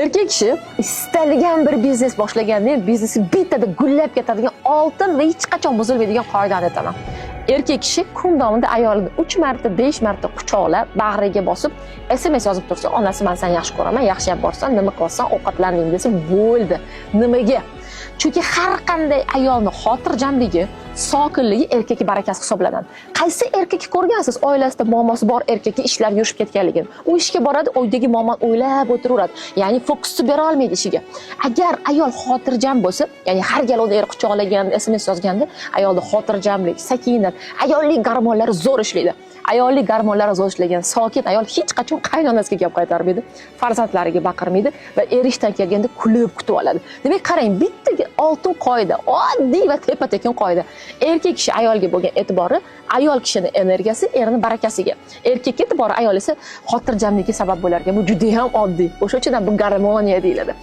Erkak kishi istalgan bir biznes boshlaganda ham biznesi bittada gullab ketadigan oltin va hech qachon buzilmaydigan qoidani aytaman. Erkak kishi kun davomida ayolini 3 marta, 5 marta quchoqlab, bag'riga bosib, SMS yozib tursa, "Onasi, man seni yaxshi ko'raman, yaxshi yeb borsan, nima qilyapsan, ovqatlanding" desa bo'ldi. Nimaga? Chunki har qanday ayolni xotirjamligi, sokinligi erkakka barakasi hisoblanadi. Qaysi erkakni ko'rgansiz, oilasida muammosi bor erkakka ishlar yurishib ketganligini? U ishga boradi, uydagi muammoni o'ylab o'tiraveradi. Ya'ni fokusni bera olmaydi ishiga. Agar ayol xotirjam bo'lsa, ya'ni har gal uni eri quchoqlagan, SMS yozganda ayolda xotirjamlik, sakinat, ayollik gormonlari zo'r ishlaydi. Ayollik gormonlari zo'r ishlagan sokin ayol hech qachon qaynonasiga gap qaytarmaydi, farzandlariga baqirmaydi va eri ishdan kelganda kulib kutib oladi. Demak, qarang, bitta oltin qoida, oddiy va tepa-tekin qoida. Erkak kishi ayolga bo'lgan e'tibori ayol kishini energiyasi, erini barakasiga. Erkakka e'tibori ayol esa xotirjamlikka sabab bo'lar ekan. Bu juda ham oddiy. O'sha uchun ham bu garmoniya deyiladi.